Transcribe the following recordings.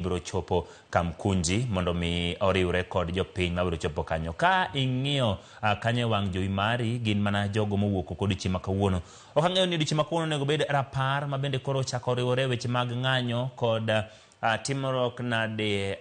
Biro chopo Kamkunji mondo mi oriwre kod jopiny mabiro chopo kanyo. Ka ing'iyo kanyo e wang' jowi mari, gin mana jogo mowuok oko odiochieng' ma kawuono. Ok ang'eyo ni odiochieng' ma kawuono onego bed rapar ma bende koro ochako oriwore e weche mag ng'anyo kod timruok nade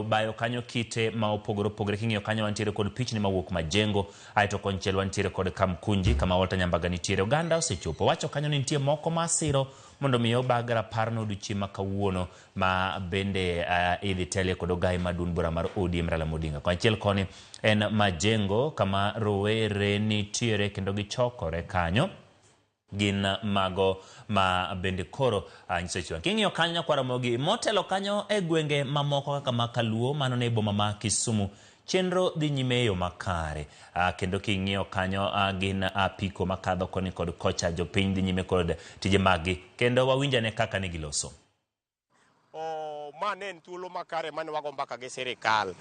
bayo kanyo kite ma opogore opogore. King'iyo kanyo wantiere kod pichni mawuok Majengo, aeto konchiel wantiere kod Kamkunji kama Walter Nyambaga nitiere. Oganda osechopo. Wacho kanyo ni nitie moko masiro mondo mi obag raparno odiochieng' ma kawuono ma bende idhi telie kod ogayi mar duond bura mar ODM Raila Odinga. Konchiel koni en Majengo kama rowere nitiere kendo gichokore kanyo gin mago ma bende koro nyiso chon. King'iyo kanyo nyakwar Ramogi motelo kanyo e gwenge mamoko kaka ma Kaluo mano ne boma ma Kisumu chenro dhi nyime e yo makare. Kendo king'iyo kanyo gin apiko makadho koni kod kocha jopiny dhi nyime kod tije maggi kendo wawinjane kaka ne giloso. Ma ne en thuolo makare mane wago mbaka gi sirikal.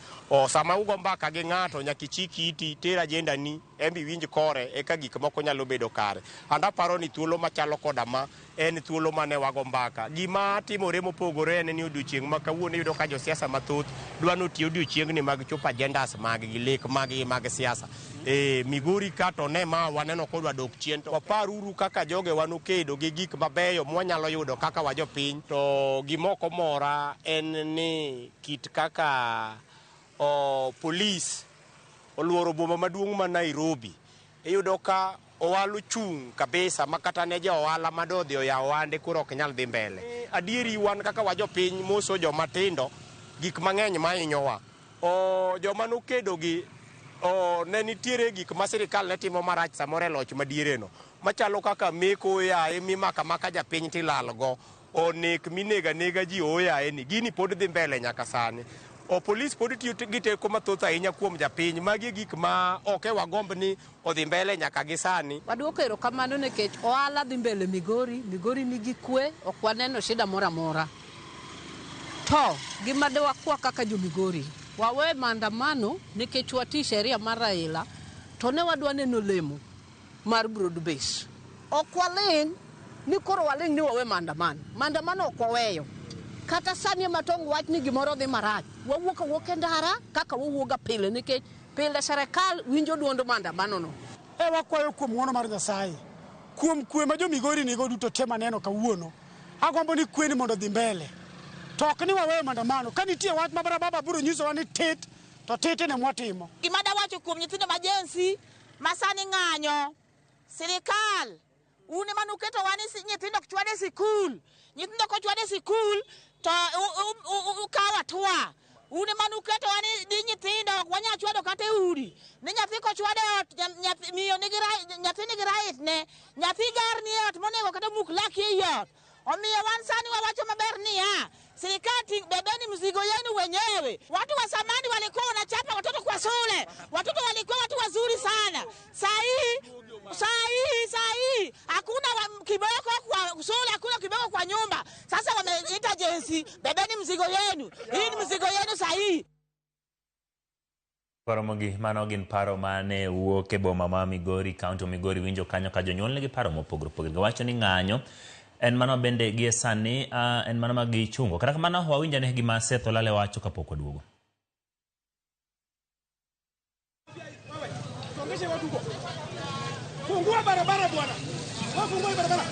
Sama ugo mbaka gi ng'ato nyaka ichik iti, iter agenda ni, en be iwinj kore eka gik moko nyalo bedo kare. And aparo ni thuolo machalo koda ma en thuolo mane wago mbaka. Gima timore mopogore en ni odiochieng' ma kawuono iyudo ka josiasa mathoth dwa ni oti odiochiengni mag chopo agendas mag-gi, lek mag-gi mag siasa. Migori ka to ne ma waneno kodwa dok chien to waparuru kaka jogewa nokedo gi gik mabeyo mwanyalo yudo kaka wajopiny. To gima ok omora en ni kit kaka polis oluoro boma maduong' ma Nairobi, iyudo ka ohala ochung' kabisa ma kata ne jo ohala madodhi oyawo ohande koro ok nyal dhi mbele. Adieri wan kaka wajopiny moso joma tindo gik mang'eny mahinyowa. Joma nokedo gi ne nitiere gik ma sirikal ne timo marach samoro e loch madiereno machalo kaka meko yaye mimako amaka japiny tilalgo, nek minego anega ji oyaye ni gini pod dhi mbele nyaka sani. Polis pod tiyo gi teko mathoth ahinya kuom japiny. Magi e gik ma ok e wagomb ni odhi mbele nyaka gi sani. Waduoko erokamano nikech ohala dhi mbele Migori, Migori nigi kwe, ok waneno shida moro amora. To gima de wakwa kaka jo Migori, wawe maandamano nikech wati sheria mar Raila, to ne wadwa neno lemo mar broad base. Ok waling' ni koro waling' ni wawe maandamano. Maandamano ok waweyo. Kata sani ema tong' wach ni gimoro dhi marach, wawuok awuoka e ndara kaka wawuoga pile nikech pile serikal winjo duond maandamano no. Wakwayo kuom ng'wono mar Nyasaye, kuom kwe ma jo Migori nigo duto te maneno kawuono. Agombo ni kwe ni mondo odhi mbele. To ok ni waweyo maandamano. Ka nitie wach ma Baba biro nyisowa ni tit, to tit ne mwatimo. Gima dawacho kuom nyithindo ma Gen Z ma sani ng'anyo, sirikal un ema nuketowa ni nyithindo ok chwad e sikul. Nyithindo kochwad e sikul to ukawo hatua. Un ema nuketowa ni nyithindo ok wanyal chwado kata e udi. Ni nyathi kochwad e ot, miyo nigi right, nyathi nigi right ne. Nyathi gar ni e ot monego kata muk laki ei ot. Omiyo wan sani wawacho maber niya, sirikal ting' bebeni mzigo yenu wenyewe. Watu wa zamani walikuwa wanachapa watoto kwa shule. Watoto walikuwa watu wazuri sana. Saa hii hakuna kiboko kwa shule, hakuna kiboko kwa nyumba. Sasa wameita Gen Z, bebeni mzigo yenu. Hii ni mzigo yenu saa hii. Paro mogi mano gin paro mane wuok e boma ma Migori, kaunti ma Migori. Winjo kanyo ka jonyuol nigi paro mopogore opogore. Giwacho ni ng'anyo en mano bende gie sani en mano ma gichungo. Kata kamano wawinj ane gima Seth Olale wacho kapok waduogo. Fungua barabara bwana. Fungua barabara.